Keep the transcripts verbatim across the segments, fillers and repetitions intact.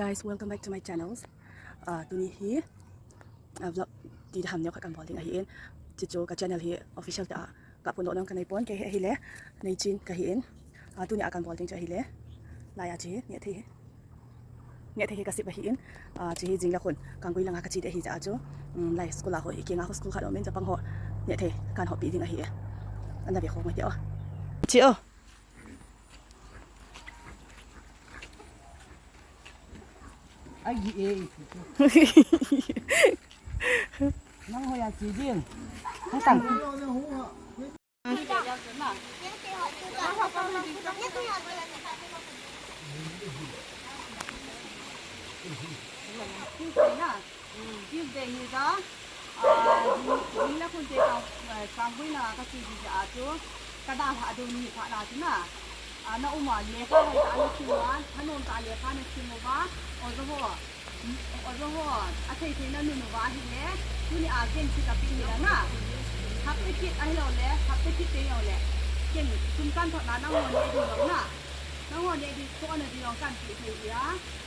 Guys, welcome back to my channels. Ah, tuni hi, ah, vlog ti ham neo khat kan bol ding ahi in. Chuchu ka channel hi official ta ka pun dong ka nei pon ke hi le nei chin ka hi in. Ah, tuni a kan bol ding chu ahi le. Lai a chi ne thei hi. Ne thei hi ka sip ahi in. Ah, chi hi jing la khun. Kang gui langa ka chi de hi ja chu. Um, lai school a ho hi kinga ho school khat o min ja pang ho. Ne thei kan ho pi ding ahi e. Ana ve ho mai te o. Chi o. Agi e, ipi tu. Nang hoiya chi ding. Hutang. Tuesday hi ja, ah, jing, jing le khun te kang, eh, kang gui na ka chi di ja a chu, ka dalha ding ni pha na chu na. Ah, na um a lekha hoitah na sim uva, thanom tah lekha na sim uva, oja ho, oja ho, athei thei na nun uva ahi le, tuni a ken chi ka pi ni la na. Hapta kit ahi lo le, hapta kit te lo le, ken sum kan thot na nang ho ne di lo na. Nang ho ne di ko na di lo kan pi thei di a.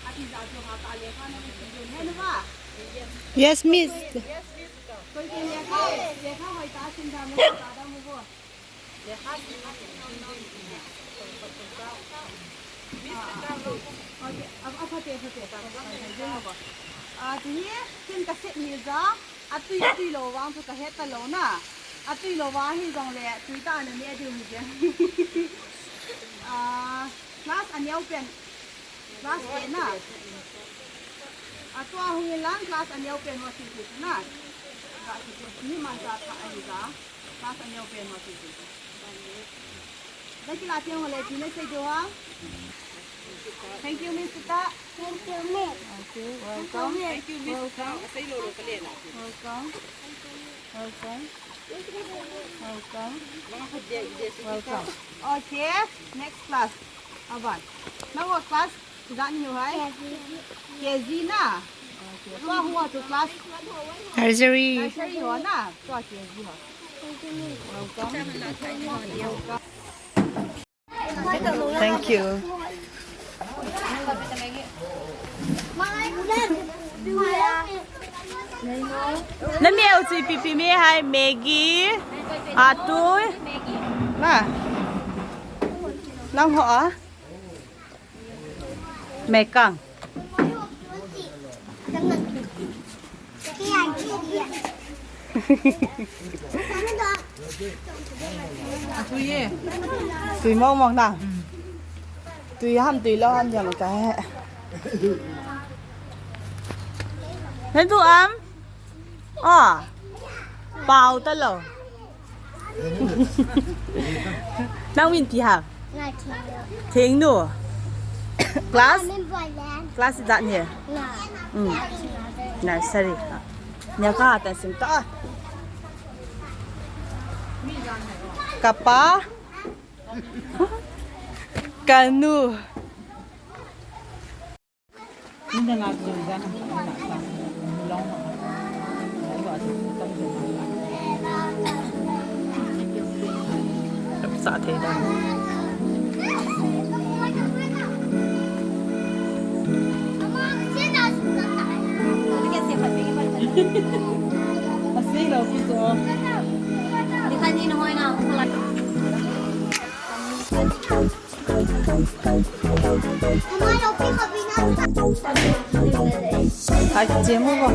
Ati ja chu hapta lekha na sim di ne nu va. Yes, miss. Koi ken lekha, lekha hoitah sim da mo ta da mo bo. Lekha sim na sim sim sim sim. Okay, a, a, phate, phate. Ah, ti hi, ken ka set ni ja, atui, atui lo vang chu ka het ta lo na. Atui lo vang hi jong le, tui ta na ne diu hi je. Ah, class a neo pen. Class a na. Atua hung in lang class a neo pen ho si si na. Ka si si ni man sa tha a ni ja. Class a neo pen ho si si. Dah kila tiang ho le, pina sei do ha. Thank you, Miss Sita. Thank you, Miss. Okay, welcome. Thank you, Miss Sita. Asei lo lo ka le na. Welcome. Welcome. Welcome. Welcome. Okay, next class. Aban. Nang ho class ijat ni ho hai? K G na. Okay. Tua ho chu class Nursery. Nursery ho na. Tua K G ho. Welcome. Thank you. Na neo chu ipi ipi me hai, Maggi, atui. Na. Nang ho a? Mekang. Tui mong mong na. Tui ham tui lou ham jam ka he. Nang tu am? Ah. Pau ta lou. Nang min ipi ham? Nga Thengnu. Thengnu. Class? Nga min Boilen. Class ijat ni? Nga. Mm. Nursery. Nursery. Nia ka ta sim ta. Kapa. Kanu. Sa thei dan. Asei lou pi tu. Hai, jemu ko.